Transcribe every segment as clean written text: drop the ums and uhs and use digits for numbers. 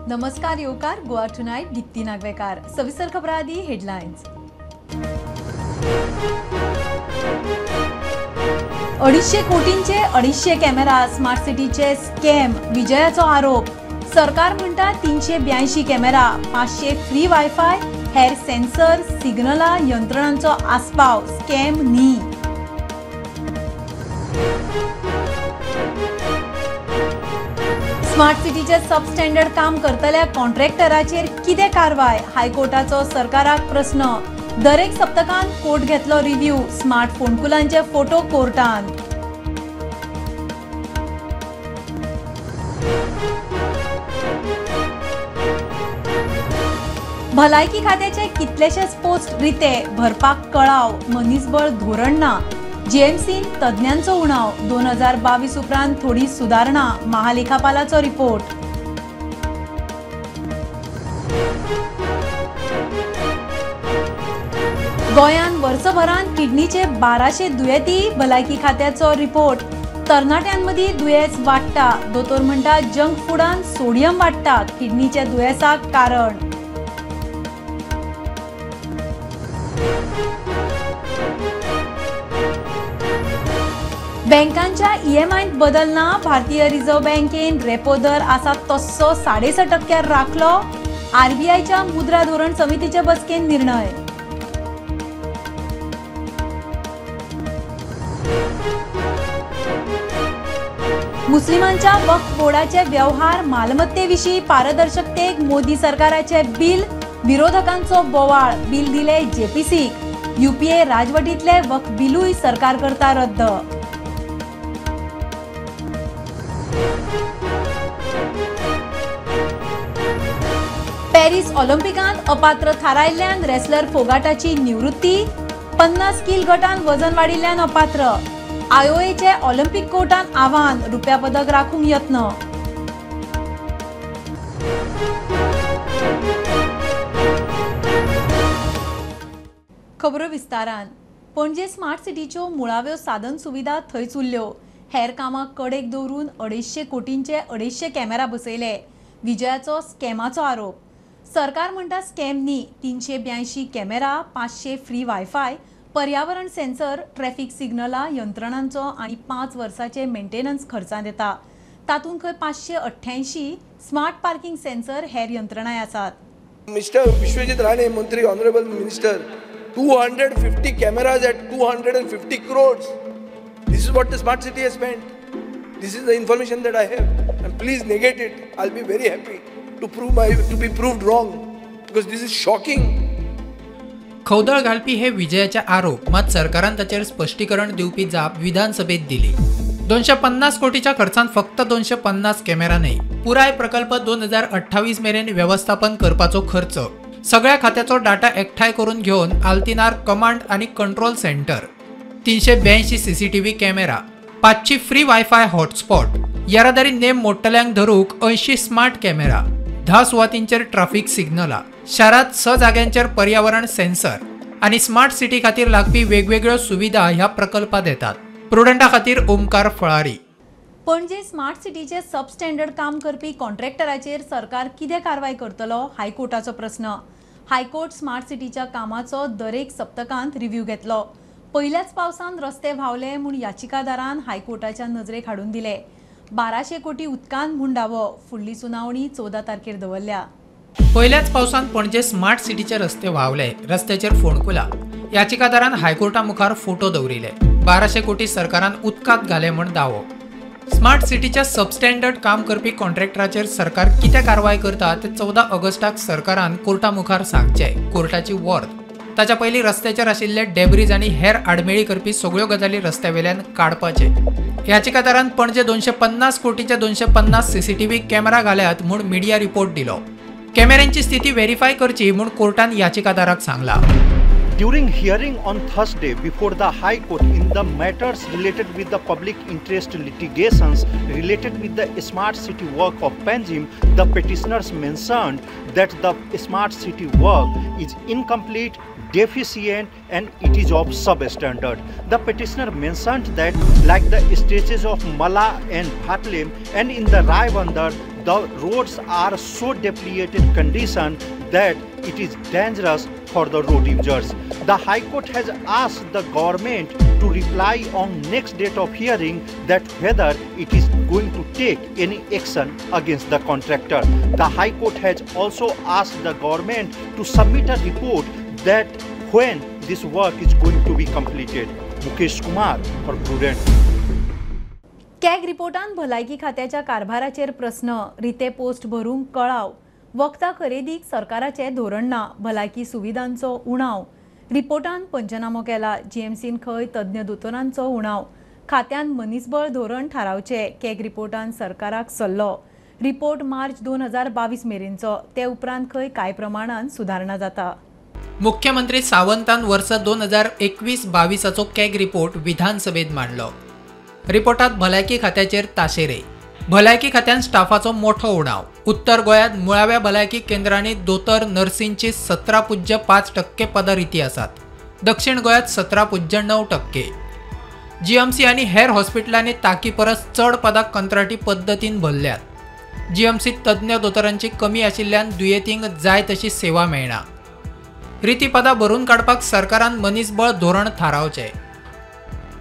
नमस्कार येवकार गोवा टुनायट दीप्ती नागवेकार. सविस्तर खबरां आदी हेडलायन्स. 250 कोटींचे 250 कॅमेरा स्मार्ट सिटीचे स्कॅम, विजयाचो आरोप. सरकार म्हणटा 382 कॅमेरा, 500 फ्री वायफाय, हेर सेन्सर, सिग्नला यंत्रणांचो आस्पाव, स्कॅम न्ही. स्मार्ट सिटीचे सबस्टँडर्ड काम करतल्या कॉन्ट्रॅक्टराचेर कितें कारवाय, हायकोर्टाचो सरकाराक प्रस्न. दरेक सप्तकान कोर्ट घेतलो रिव्ह्यू, स्मार्ट फोंडकुलांचे फोटो कोर्टान. भलायकी खात्याचे कितलेशेच पोस्ट रिते, भरपाक कळाव, मनीसबळ धोरण ना, जीएमसीन तज्ञांचो उणाव. 2022 उपरांत थोडी सुदारणा, महालेखापालाचो रिपोर्ट. गोंयांत वर्सभरांत किडनीचे 1200 दुयेंती, भलायकी खात्याचो रिपोर्ट. तरणाट्यांमदीं दुयेंस वाडटा, दोतोर म्हणटा जंक फुडान सोडियम वाडटा, किडनीच्या दुयेंसाक कारण. बँकांच्या ईएमआयंत बदल ना, भारतीय रिझर्व्ह बँकेन रेपो दर आसा तस्सो 6.5% राखलो, आरबीआयच्या मुद्रा धोरण समितीचे बसकेन निर्णय. मुस्लिमांच्या वक्फ बोर्डाचे व्यवहार मालमत्तेविशीं पारदर्शकतेक मोदी सरकाराचे बिल, विरोधकांचो बोवाळ, बिल दिले जेपीसीक. युपीए राजवटीतले वक्फ बिलूय सरकार करता रद्द. पॅरिस ऑलिम्पिकांत अपात्र थारायल्ल्यान रेसलर फोगाटाची निवृत्ती, 50 किल गटान वजन वाडिल्ल्यान अपात्र. आयओएचे ऑलिम्पिक कोर्टान आव्हान, रुप्या पदक राखूंक यत्न. खबरो विस्तारान. पणजे स्मार्ट सिटीच्यो मुळाव्यो साधन सुविधा थंयच उरल्यो, हेर कामां कडेक दवरून 250 कोटींचे 250 कॅमेरा बसयले, विजयाचो स्कॅमाचो आरोप. सरकार म्हणटा स्कॅम न्ही, 382 कॅमेरा, 500 फ्री वायफाय, पर्यावरण सेन्सर, ट्रॅफिक सिग्नला यंत्रणांचो आनी 5 वर्साचे मेंटेनन्स खर्चांत येता. तातूंत खंय 588 स्मार्ट पार्किंग सेन्सर हेर यंत्रणाय आसात. मिस्टर विश्वजीत राणे मंत्री, honourable minister, 250 cameras at 250 crores. This is what the smart city has spent. This is the information that I have, and please negate it. I'll be very happy to prove to be proved wrong, because this is shocking. खवदळ घालपी हे विजयाचे आरोप, मात सरकारान ताचेर स्पश्टीकरण दिवपी जाप विधानसभेत दिली. 250 कोटीच्या खर्चान फक्त 250 कॅमेरा न्हय, पुराय प्रकल्प 2028 मेरेन व्यवस्थापन करपाचो खर्च, सगळ्या खात्याचो डाटा एकठांय करून घेवन आल्तिनार कमांड आनी control centre, 382 CCTV camera, 500 free wifi hotspot, येरादारी नेम मोडटल्यांक धरूंक 80 स्मार्ट कॅमेरा, 10 सुवातींचेर ट्राफिक सिग्नला, शारांत 6 जाग्यांचेर पर्यावरण सेन्सर आनी स्मार्ट सिटी खातीर लागपी वेगवेगळ्यो सुविधा ह्या प्रकल्पात येतात. प्रुडंटा खातीर ओमकार फळारी. पणजे स्मार्ट सिटीचे सबस्टँडर्ड काम करपी कॉन्ट्रॅक्टराचेर सरकार कितें कारवाय करतलो, हायकोर्टाचो प्रस्न. हायकोर्ट स्मार्ट सिटीच्या कामाचो दरेक सप्तकांत रिव्ह्यू घेतलो. पयल्याच पावसान रस्ते व्हांवले म्हूण याचिकादारान हायकोर्टाच्या नजरेक हाडून दिले. 1200 कोटी उदकांत म्हूण दावो, फुडली सुनावणी 14 तारखेर दवरल्या. पयल्याच पावसान पणजे स्मार्ट सिटीचे रस्ते व्हांवले, रस्त्याचेर फोंडकुलां. याचिकादारान हायकोर्टा मुखार फोटो दवरिले. 1200 कोटी सरकारान उदकांत घाले म्हूण दावो. स्मार्ट सिटीच्या सबस्टँडर्ड काम करपी कॉन्ट्रॅक्टराचेर सरकार कितें कारवाय करता ते 14 ऑगस्टाक सरकारान कोर्टा मुखार सांगचें, कोर्टाची वॉर्द. ताच्या पयलीं रस्त्याचेर आशिल्ले डेब्रीज आनी हेर आडमेळी करपी सगळ्यो गजाली रस्त्या वेल्यान काडपाचे. याचिकादारान पणजे 250 कोटीचे 250 सीसीटीव्ही कॅमेरा घाल्यात म्हूण मिडिया रिपोर्ट दिलो. कॅमेऱ्यांची स्थिती व्हेरीफाय करची म्हूण कोर्टान याचिकादाराक सांगला. During hearing on Thursday before the High Court in the matters related with the public interest litigations related with the smart city work of Panjim, the petitioners mentioned that the smart city work is incomplete, deficient and it is of substandard. The petitioner mentioned that like the stretches of Mala and Bhatlem and in the Ribandar, The roads are so depleted condition that it is dangerous for the road users. The High Court has asked the government to reply on next date of hearing that whether it is going to take any action against the contractor. The High Court has also asked the government to submit a report that when this work is going to be completed. Mukesh Kumar for Prudent. CAG रिपोर्टान भलायकी खात्याच्या कारभाराचेर प्रस्न, रिते post भरूंक कळाव, वखदां खरेदीक सरकाराचें धोरण ना, भलायकी सुविधांचो उणाव. रिपोर्टान पंचनामो केला. जीएमसीन खंय तज्ञ दोतोरांचो उणाव, खात्यान मनीसबळ धोरण थारावचें. कॅग रिपोर्टान सरकाराक सल्लो. रिपोर्ट मार्च 2022 मेरेनचो, ते उपरांत खंय कांय प्रमाणान सुदारणा जाता. मुख्यमंत्री सावंतान वर्स 2021-22 कॅग रिपोर्ट विधानसभेत मांडलो. रिपोर्टात भलायकी खात्याचेर ताशेरे, भलायकी खात्यान स्टाफाचो मोठो उणाव, उत्तर गोंयांत मुळाव्या भलायकी केंद्रांनी दोतोर नर्सींची 17.5% पदां रिती आसात, दक्षिण गोंयांत 17.9%. जीएमसी आनी हेर हॉस्पिटलांनी ताकी परस चड पदां कंत्राटी पद्दतीन भरल्यात. जीएमसी तज्ञ दोतोरांची कमी आशिल्ल्यान दुयेंतींक जाय तशी सेवा मेळना. रिती पदां भरून काडपाक सरकारान मनीसबळ धोरण थारावचें.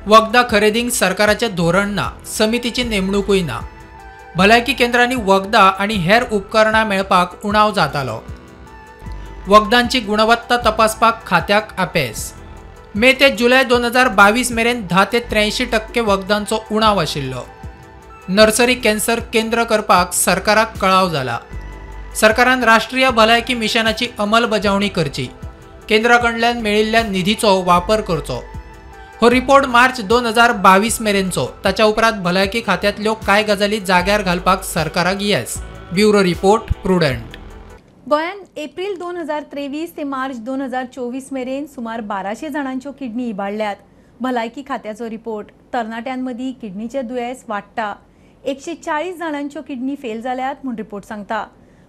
वखदां खरेदींक सरकाराचें धोरण ना, समितीची नेमणुकूय ना. भलायकी केंद्रांनी वखदां आनी हेर उपकरणां मेळपाक उणाव जातालो. वखदांची गुणवत्ता तपासपाक खात्याक अपेस. मे ते जुलय 2022 मेरेन 10 ते 83% वखदांचो उणाव आशिल्लो. नर्सरी कॅन्सर केंद्र करपाक सरकाराक कळाव जाला. सरकारान राष्ट्रीय भलायकी मिशनाची अंमलबजावणी करची, केंद्रा कडल्यान मेळिल्ल्या निधीचो वापर करचो. हो रिपोर्ट मार्च 2022 मेरेनचो, ताच्या उपरांत भलायकी खात्यांतल्यो कांय गजाली जाग्यार घालपाक सरकाराक येस. Bureau report, Prudent. गोंयांत एप्रील 2023 ते मार्च 2024 मेरेन सुमार 1200 जाणांच्यो किडनी इबाडल्यात. भलायकी खात्याचो रिपोर्ट. तरणाट्यांमदीं किडनीचें दुयेंस वाडटा. 140 जाणांच्यो किडनी फेल जाल्यात म्हूण रिपोर्ट सांगता.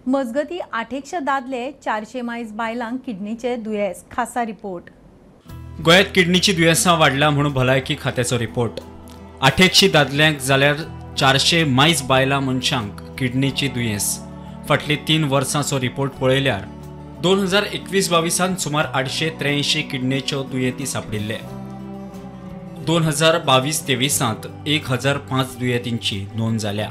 मजगती 800 दादले, 400 मायज बायलांक किडनीचें दुयेंस. खासा रिपोर्ट. गोंयांत किडनीची दुयेंसां वाडल्या म्हणून भलायकी खात्याचो रिपोर्ट. 800 दादल्यांक जाल्यार 400 मायज बायलां मनशांक किडनीची दुयेंस. फाटली 3 वर्सांचो रिपोर्ट पळयल्यार 2021-22 सुमार 883 किडनीच्यो दुयेंती सांपडिल्ले. 2022-23 1005 दुयेंतींची नोंद जाल्या.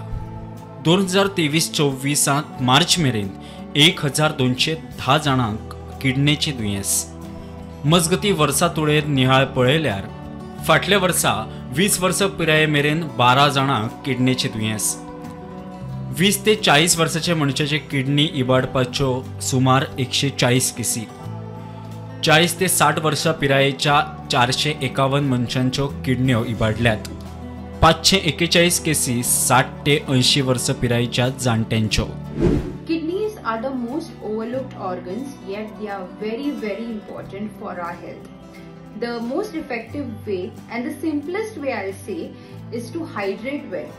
2023-24 मार्च मेरेन 1210 जाणांक किडनीची दुयेंस. मजगती वर्सा तुळेंत निहाळ पळयल्यार फाटल्या वर्सा 20 वर्सां पिराये मेरेन 12 जाणांक किडनीची दुयेंस. 20 ते 40 वर्साचे मनशाचे किडनी इबाडपाच्यो सुमार 140 केसी. 40 ते 60 वर्सां पिरायेच्या 451 मनशांच्यो किडन्यो इबाडल्यात. 541 केसी 60 ते 80 वर्सां पिरायेच्या जाणट्यांच्यो. Kidneys are the most overlooked organs, yet they are very, very important for our health. The most effective way and the simplest way I'll say is to hydrate well.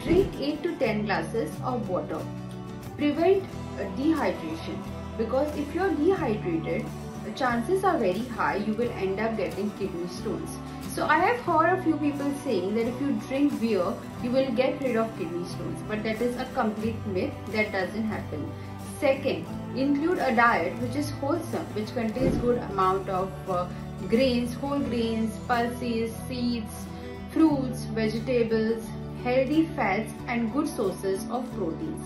Drink 8 to 10 glasses of water. Prevent dehydration, because if you're dehydrated, the chances are very high you will end up getting kidney stones. So I have heard a few people saying that if you drink beer, you will get rid of kidney stones, but that is a complete myth. That doesn't happen. Second, include a diet which is wholesome, which contains good amount of grains, whole grains, pulses, seeds, fruits, vegetables, healthy fats and good sources of proteins.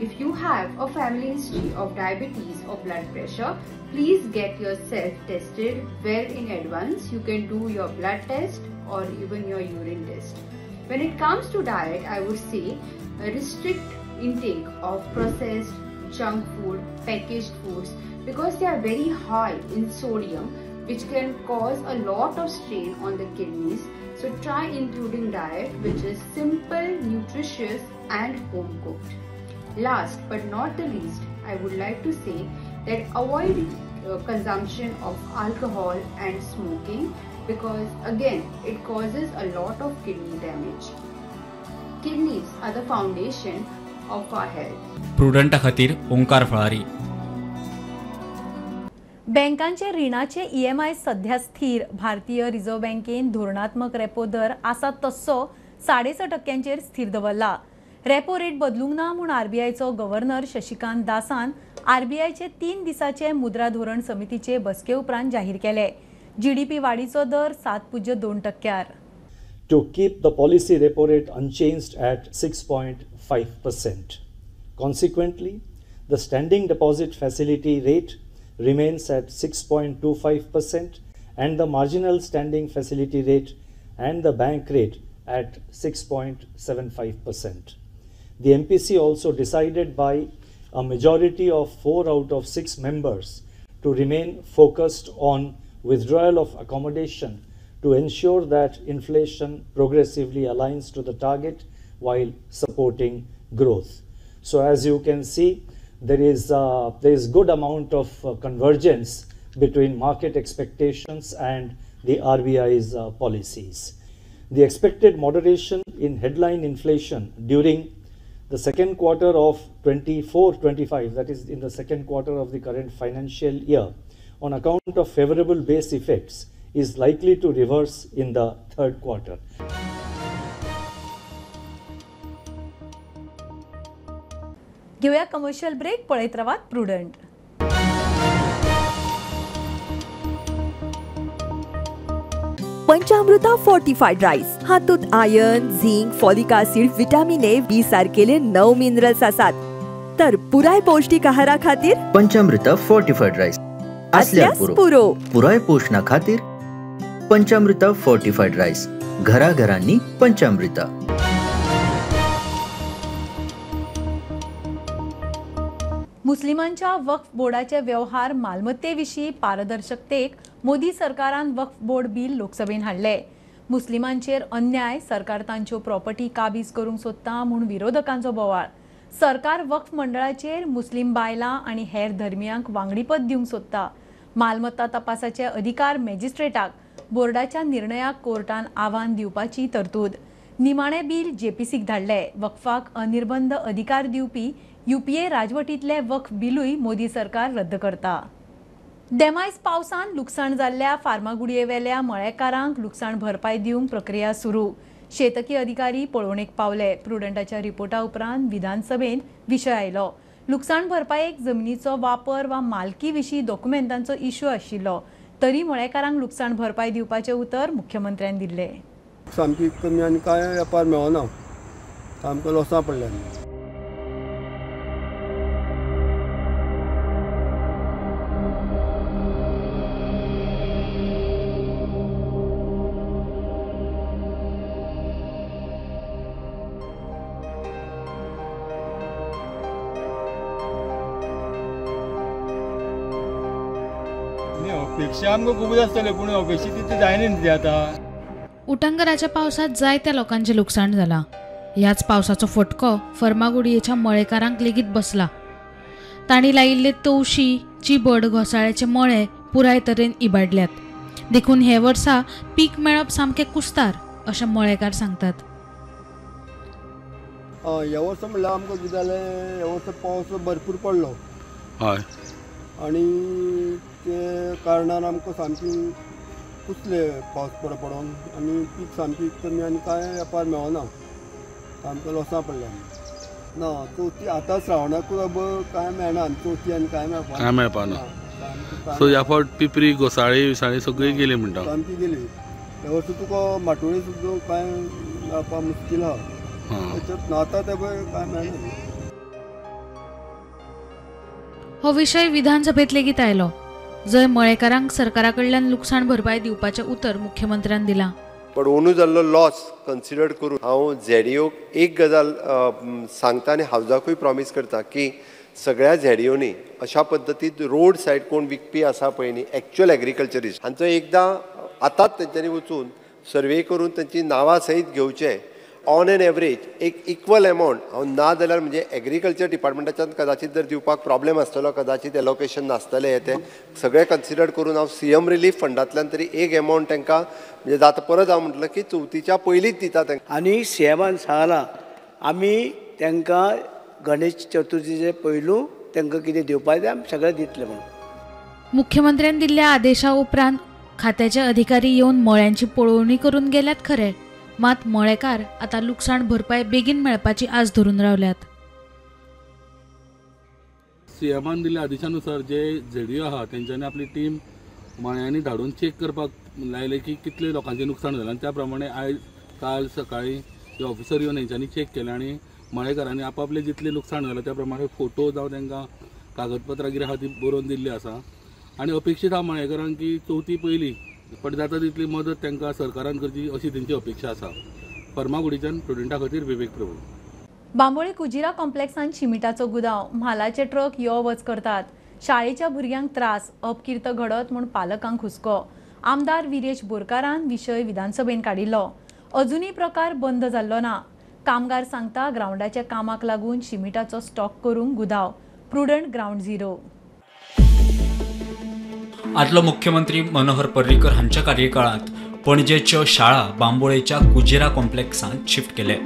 If you have a family history of diabetes or blood pressure, please get yourself tested well in advance. You can do your blood test or even your urine test. When it comes to diet, I would say restrict intake of processed junk food, packaged foods, because they are very high in sodium, which can cause a lot of strain on the kidneys. So try including diet which is simple, nutritious and home cooked. Last but not the least, I would like to say that avoid consumption of alcohol and smoking, because again it causes a lot of kidney damage. Kidneys are the foundation of our health. प्रुडंटा खातीर ओंकार फळारी. बँकांचे रिणाचे EMI सध्या स्थिर. भारतीय reserve बँकेन धोरणात्मक repo दर आसा तस्सो 6.5% स्थिर दवरला. रेपो रेट बदलूंक ना म्हूण आरबीआयचो गव्हर्नर शशिकांत दासान आरबीआयचे 3 दिसाचे मुद्रा धोरण समितीचे बसके उपरांत जाहीर केले. जीडीपी वाडीचो दर 7.2%. To keep the policy repo rate unchanged at 6.5%. Consequently, the standing deposit facility rate remains at 6.25% and the marginal standing facility rate and the bank rate at 6.75%. The MPC also decided by a majority of 4 out of 6 members to remain focused on withdrawal of accommodation to ensure that inflation progressively aligns to the target while supporting growth. So as you can see, there is good amount of convergence between market expectations and the RBI's policies. The expected moderation in headline inflation during the second quarter of 24-25, that is in the second quarter of the current financial year, on account of favorable base effects, is likely to reverse in the third quarter. घेऊया commercial break. पळयत रावात prudent. पंचामृता fortified rice हातूंत iron, zinc, folic acid, vitamin A, B सारकेले 9 minerals आसात. तर पुराय पौष्टिक आहारा खातीर पंचामृता फोर्टिफाईड राईस असल्यास पुरो. पुराय पोषणा खातीर पंचामृता फोर्टिफाईड राईस, घराघरांनी पंचामृता. मुस्लिमांच्या वक्फ बोर्डाचे व्यवहार मालमत्तेविशीं पारदर्शकतेक मोदी सरकारान वक्फ बोर्ड बिल लोकसभेन हाडले. मुस्लिमांचेर अन्याय, सरकार तांच्यो प्रॉपर्टी काबीज करूंक सोदता म्हूण विरोधकांचो बोवाळ. सरकार वक्फ मंडळाचेर मुस्लिम बायलां आनी हेर धर्मियांक वांगडीपद दिवंक सोदता. मालमत्ता तपासाचे अधिकार मॅजिस्ट्रेटाक, बोर्डाच्या निर्णयाक कोर्टान आव्हान दिवपाची तरतूद. निमाणे बिल जेपीसीक धाडले. वक्फाक अनिर्बंध अधिकार दिवपी यूपीए राजवटीतले वक्फ बिलूय मोदी सरकार रद्द करता. देमायज पावसान लुकसाण जाल्ल्या फार्मागुडयेवेल्या मळेकारांक लुकसाण भरपाय दिवंक प्रक्रिया सुरू. शेतकी अधिकारी पळोवणेक पावले. प्रुडंटाच्या रिपोर्टा उपरांत विधानसभेन विशय आयलो. लुकसाण भरपायेक जमनीचो वापर वा मालकी विशीं डॉक्युमेंटांचो इश्यू आशिल्लो, तरी मळेकारांक लुकसाण भरपाय दिवपाचें उतर मुख्यमंत्र्यान दिल्लें. सामकी कमी आनी कांय वेपार मेळना, सामको लॉसां पडल्या. अपेक्षा आमकां खूब आसतले, पूण अपेक्षा तितली जायना न्ही ती आतां. उटंगराच्या पावसात जायत्या लोकांचें लुकसाण जालां. ह्याच पावसाचो फटको फर्मागुडयेच्या मळेकारांक लेगीत बसला. तांणी लायिल्ले तवशी, चिबड, घोसाळ्याचे मळे पुराय तरेन इबाडल्यात. देखून हे वर्सा पीक मेळप सामकें कुस्तार अशें मळेकार सांगतात. ह्या वर्सा म्हणल्यार आमकां कितें जालें, ह्या वर्सा पावस भरपूर पडलो. हय. आनी ते कारणान आमकां सामकी कुसले पावस पडोन आनी पीक सामकी कमी आनी कांय वेपार मेळना, सामकें लॉसां पडल्या. ना चवथी आतां श्रावणाक कांय मेळना आनी चवथी आनी कांय मेळपा, कांय मेळपाना. सो ह्या फावट पिपरी, घोसाळी विसाळी सगळी गेली म्हणटा, सामकी गेली. ह्या वर्सा तुका माटोळी सुद्दां कांय मेळपा मुश्कील आहा. आतां ते पळय कांय मेळना. हो विशय विधानसभेत लेगीत आयलो, जंय मळेकारांक सरकारा कडल्यान लुकसाण भरपाय दिवपाचें उतर मुख्यमंत्र्यान दिलां. पण अंदू जाल्लो लॉस कन्सिडर करून हांव झेडीओक एक गजाल सांगता आनी हावजाकूय प्रॉमीस करता की सगळ्या झेडीओनी अशा पद्दतीन रोड सायड कोण विकपी आसा पळय न्ही, एक्च्युअल एग्रीकल्चरिस्ट, हांचो एकदां आतांच तेंच्यांनी वचून सर्वे करून तेंची नांवां सयत घेवचें. ऑन एन एवरेज एक इक्वल एमावंट हांव ना जाल्यार म्हणजे एग्रीकल्चर डिपार्टमेंटाच्यान कदाचित जर दिवपाक प्रॉब्लेम आसतलो, कदाचित एलोकेशन नासतलें, हें तें सगळें कन्सिडर करून हांव सी एम रिलीफ फंडांतल्यान तरी एक एमावंट तांकां म्हणजे जाता परत हांव म्हटलं की चवथीच्या पयलींच दिता तांकां. आनी सी एमान सांगलां आमी तांकां गणेश चतुर्थीचे पयलू तांकां कितें दिवपाक जाय आमी सगळें दितले म्हणून. मुख्यमंत्र्यान दिल्ल्या आदेशा उपरांत खात्याचे अधिकारी येवन मळ्यांची पळोवणी करून गेल्यात खरे, मात मळेकार आतां लुकसाण भरपाय बेगीन मेळपाची आस धरून रावल्यात. सीएमान दिल्ल्या आदेशानुसार जे झेडीओ आहा तेंच्यांनी आपली टीम मळ्यांनी धाडून चेक करपाक लायले की कितले लोकांचें नुकसान जालां आनी त्या प्रमाणे आयज काल सकाळी ते ऑफिसर येवन हेंच्यांनी चेक केलें आनी मळेकारांनी आपापले जितलें लुकसाण जालां त्या प्रमाणे फोटो जावं तांकां कागदपत्रां कितें आहा ती बरोवन दिल्ली आसा आनी अपेक्षीत आहा मळेकारांक की चवथी पयली पण जाता तितली मदत तांकां सरकारान करची अशी तेंची अपेक्षा आसा. फर्मागुडीच्यान प्रुडंटा खातीर विवेक प्रभू. बांबोळे कुजिरा कॉम्प्लेक्सान शिमिटाचो गुदांव, म्हालाचे ट्रक यो वच करतात, शाळेच्या भुरग्यांक त्रास, अपकीर्त घडत म्हूण पालकांक हुस्को. आमदार विरेश बोरकारान विशय विधानसभेन काडिल्लो. अजुनूय प्रकार बंद जाल्लो ना. कामगार सांगता ग्रावंडाच्या कामाक लागून शिमिटाचो स्टॉक करूंक गुदांव. Prudent ground zero. आदलो मुख्यमंत्री मनोहर पर्रीकर हांच्या कार्यकाळांत पणजेच्यो शाळा बांबोळेच्या कुजिरा कॉम्प्लेक्सांत शिफ्ट केले.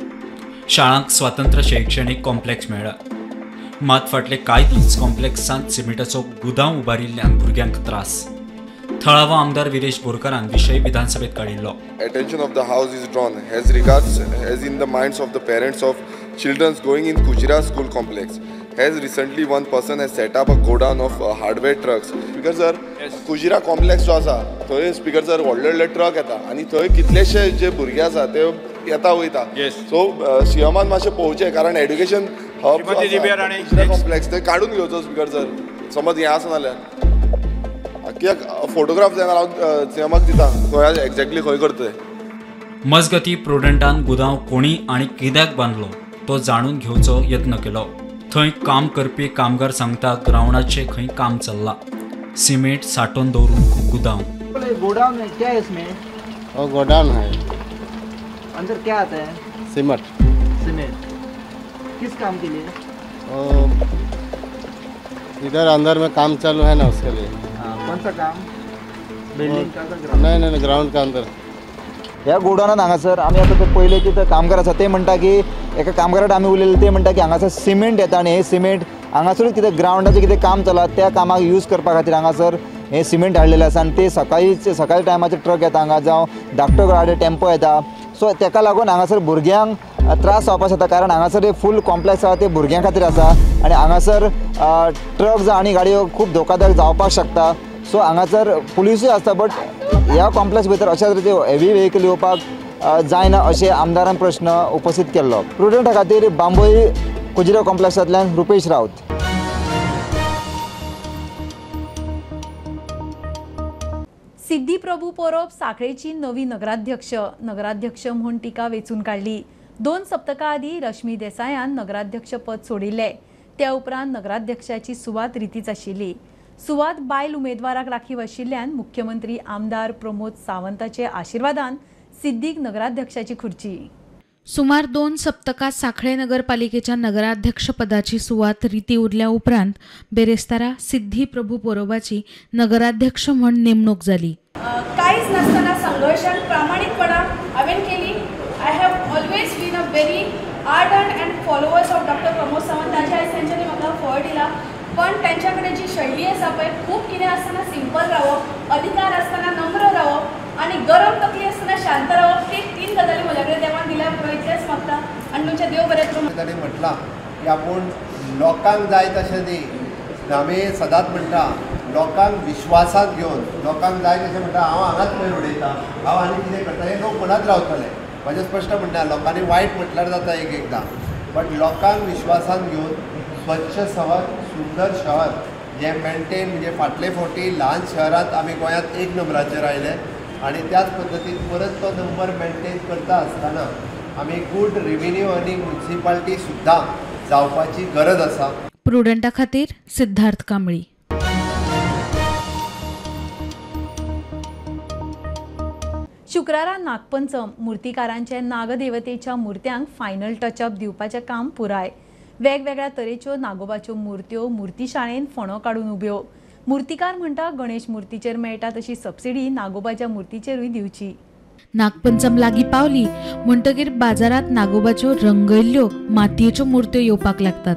शाळांक स्वतंत्र शैक्षणिक कॉम्प्लेक्स मेळ्ळा. मात फाटले कांय दीस कॉम्प्लेक्सांत सिमेंटाचो गुदांव उबारिल्ल्यान भुरग्यांक त्रास. थळावो आमदार विरेश बोरकारान विशय विधानसभेत काडिल्लो. Attention of the house is drawn as regards as in the minds of the parents of childrens going in Kujira school complex. Has recently one person has set up a godown of hardware trucks. Speaker sir, Kujira complex जो आसा थंय speaker sir व्हडले व्हडले truck येता आनी थंय कितलेशे जे भुरगे आसा ते येता वयता. सो सीएमान मातशें पळोवचें कारण एड्युकेशन हब कुजिरा कॉम्प्लेक्स थंय काडून घेवचो स्पीकर सर. समज हें आसा जाल्यार कित्याक फोटोग्राफ जायना हांव सीएमाक दिता खंय एक्झॅक्टली खंय करता ते. मजगती प्रुडंटान गुदांव कोणी आनी कित्याक बांदलो तो जाणून घेवचो यत्न केलो. थंय काम करपी कामगार सांगता ग्रावंडाचें खंय काम चल्लां, सिमेंट साठोवन दवरूंक गुदांव. गोडाउन है क्या इसमें? वो गोडाउन है. अंदर क्या आता है? सीमेंट. सीमेंट किस काम के लिए? इधर अंदर में काम चालू है ना उसके लिए. कौन सा काम? बिल्डिंग का? नहीं नहीं, ग्राउंड का अंदर. ह्या गोडाउनान हांगासर आमी आतां पयले की कामगार आसा ते म्हणटा की एका कामगाराक आमी उलयले ते म्हणटा की हांगासर सिमेंट येता आनी हें सिमेंट हांगासरूच कितें ग्रावंडाचें कितें काम चला त्या कामाक यूज करपा खातीर हांगासर हें सिमेंट हाडलेलें आसा आनी ते सकाळी टायमाचेर ट्रक येता हांगा जावं धाकटो गाडी टेम्पो येता. सो तेका लागून हांगासर भुरग्यांक त्रास जावपाक शकता कारण हांगासर हे फूल कॉम्प्लेक्स आसा ते भुरग्यां खातीर आसा आनी हांगासर ट्रक आनी गाडयो खूब धोकादायक जावपाक शकता. सो हांगासर पुलिसूय आसता बट ह्या कॉम्प्लेक्स भितर अशा तरेचे हेवी व्हेकल येवपाक जायना अशें आमदारान प्रश्न उपस्थित केल्लो. प्रुडंटा खातीर बांबोळी कुजिरा कॉम्प्लेक्सांतल्यान रुपेश राऊत. सिद्धी प्रभू पोरोब साखळेची नवी नगराध्यक्ष. नगराध्यक्ष म्हूण तिका वेंचून काडली. 2 सप्तकां आदीं रश्मी देसायान नगराध्यक्ष पद सोडिल्लें. त्या उपरांत नगराध्यक्षाची सुवात रितीच आशिल्ली. सुवात बायल उमेदवाराक राखीव आशिल्ल्यान मुख्यमंत्री आमदार प्रमोद सावंताचे आशिर्वादान सिद्धीक नगराध्यक्षाची खुर्ची. सुमार 2 सप्तकां साखळे नगरपालिकेच्या नगराध्यक्षपदाची सुवात रिती उरल्या उपरांत बेरेस्तारा सिद्धी प्रभू पोरोबाची नगराध्यक्ष म्हूण नेमणूक जाली. कांयच नासतना संघर्शान प्रामाणीकपणान हांवें केली. I have always been a very ardent and followers of doctor Pramod Sawant. ताजे आयज तेंच्यांनी म्हाका फळ दिला. पण त्यांच्या कडेन जी शैली आसा पळय खूब कितें आसतना सिंपल रावप, अधिकार आसतना नम्र रावप आनी गरम तकली आसतना शांत रावप, ती 3 गजाली म्हज्या कडेन देवान दिल्या पुरो इतलेंच मागता आनी तुमचें देव बरें करूं. ताणें म्हटलां की आपूण लोकांक जाय तशें न्ही, आमी सदांच म्हणटा लोकांक विश्वासांत घेवन लोकांक जाय तशें म्हणटा हांव हांगाच पयर उडयता, हांव आनी कितें करता, हें लोक म्हणत रावतले. म्हजें स्पश्ट म्हणणें लोकांनी वायट म्हटल्यार जाता एक एकदां, बट लोकांक विश्वासांत घेवन स्वच्छ शहर सुंदर शहर जें मेंटेन म्हणजे फाटले फावटी ल्हान शहरांत आमी गोंयांत 1 नंबराचेर आयले आनी त्याच पद्दतीन परत तो नंबर मेंटेन करता आसतना आमी गूड रेवेन्यू अर्निंग म्युनिसिपालिटी सुद्दां जावपाची गरज आसा. प्रुडंटा खातीर सिद्धार्थ कांबळी. शुक्रारा नागपंचम. मूर्तिकारांचे नागदेवतेच्या मूर्त्यांक फायनल टचअप दिवपाचें काम पुराय. वेगवेगळ्या तरेच्यो नागोबाच्यो मूर्त्यो मूर्तिशाळेन फणो काडून उब्यो. मूर्तिकार म्हणटा गणेश मूर्तीचेर मेळटा तशी सबसिडी नागोबाच्या मूर्तीचेरूय दिवची. नागपंचम लागीं पावली म्हणटकीर बाजारांत नागोबाच्यो रंगयल्ल्यो मातयेच्यो मूर्त्यो येवपाक लागतात.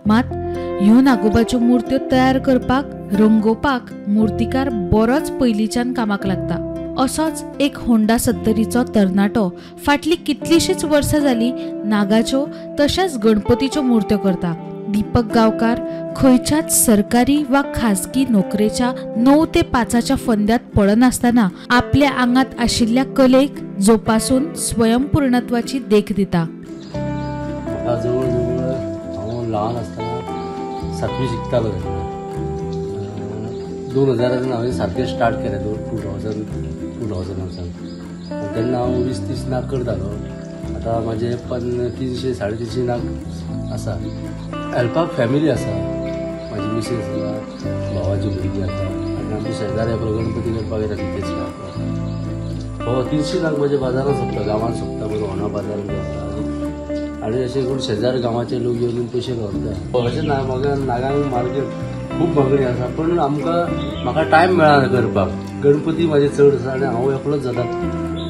मात ह्यो नागोबाच्यो मूर्त्यो तयार करपाक रंगोवपाक मूर्तिकार बरोच पयलींच्यान कामाक लागता. असोच एक होंडा सत्तरीचो तरणाटो फाटली कितलीशीच वर्सां जाली नागाच्यो तशेंच गणपतीच्यो मूर्त्यो करता. दीपक गांवकार खंयच्याच सरकारी वा खाजगी नोकरेच्या 9 ते 5च्या फंद्यात पडनासतना आपल्या आंगात आशिल्ल्या कलेक जोपासून स्वयंपूर्णत्वाची देख दिता. म्हाका जवळ जवळ हांव ल्हान आसतना 7वी शिकतालो तेन्ना 2000 हांवें सारकें स्टार्ट केलें 2000 तेन्ना हांव 20-30 नाग करतालो. आतां म्हाजे 300 350 नाग आसा. हेल्पाक फॅमिली आसा, म्हाजी मिसेस आसा, भावाची भुरगीं आसा आनी आमचे शेजारी आपलो गणपती करपाक येता तितलेच मेळटा. हो 300 नाग म्हज्या बाजारान सोंपता, गांवांत सोंपता, बरो होणा बाजारान सोंपता आनी अशें करून शेजार गांवाचे लोक येवन पयशे व्हरता. अशें ना, म्हाका नागांक मार्केट खूब मागणी आसा, पूण आमकां म्हाका टायम मेळना करपाक. गणपती म्हाजे चड आसा आनी हांव एकलोच जाता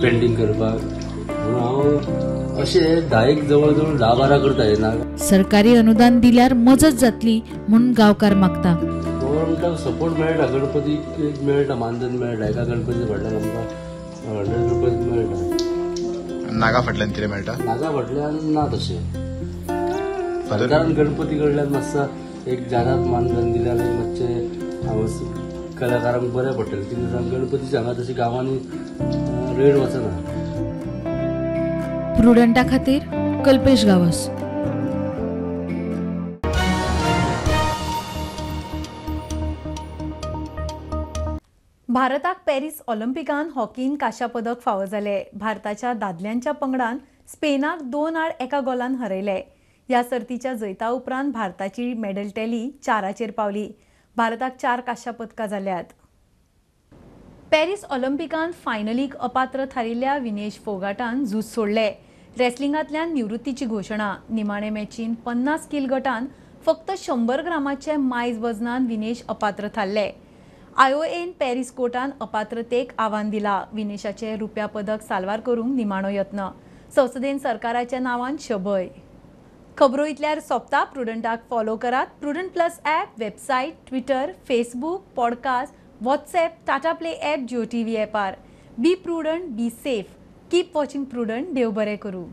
पेंटींग करपाक, म्हणून हांव अशें 10 जवळ जवळ 10-12 करता हे नाग. सरकारी अनुदान दिल्यार मजत जातली म्हणून गांवकार मागता. गव्हर्मेंटाक सपोर्ट मेळटा, गणपतीक एक मेळटा मानधन मेळटा, एका गणपती फाटल्यान आमकां 100 रुपीज मेळटा. नागा फाटल्यान कितें मेळटा? नागा फाटल्यान ना तशें. सरकारान गणपती कडल्यान मातसो एक जादात मानधन दिल्यार मातशें हांव कलाकारांक बरें पडटलें. कित्याक गणपतीच्या हांगा तशी गांवांनी रेट वचना. प्रुडंटा खातीर कल्पेश गांवस. भारताक पॅरीस ऑलिम्पिकान हॉकीन कांश्या पदक फावो जाले. भारताच्या दादल्यांच्या पंगडान स्पेनाक 2-1 गोलान हरयले. ह्या सर्तीच्या जैता उपरांत भारताची मेडल टॅली 4चेर पावली. भारताक 4 कांश्या पदकां जाल्यात. पॅरीस ऑलिम्पिकान फायनलीक अपात्र थारिल्ल्या विनेश फोगाटान झूज सोडले. रेसलिंगांतल्यान निवृत्तीची घोशणा. निमाणे मॅचीन 50 किल गटान फक्त 100 ग्रामाचे मायज वजनान विनेश अपात्र थारले. आयओएन पॅरीस कोर्टान अपात्रतेक आव्हान दिला. विनेशाचे रुप्या पदक साल्वार करूंक निमाणो यत्न. संसदेन सरकाराच्या नांवान शबय. खबरो इतल्यार सोंपता. प्रुडंटाक फॉलो करात. Prudent plus app, website, Twitter, Facebook, podcast, WhatsApp, Tata Play app, Jio TV ॲपार. Be prudent, be safe, keep watching Prudent. देव बरें करूं.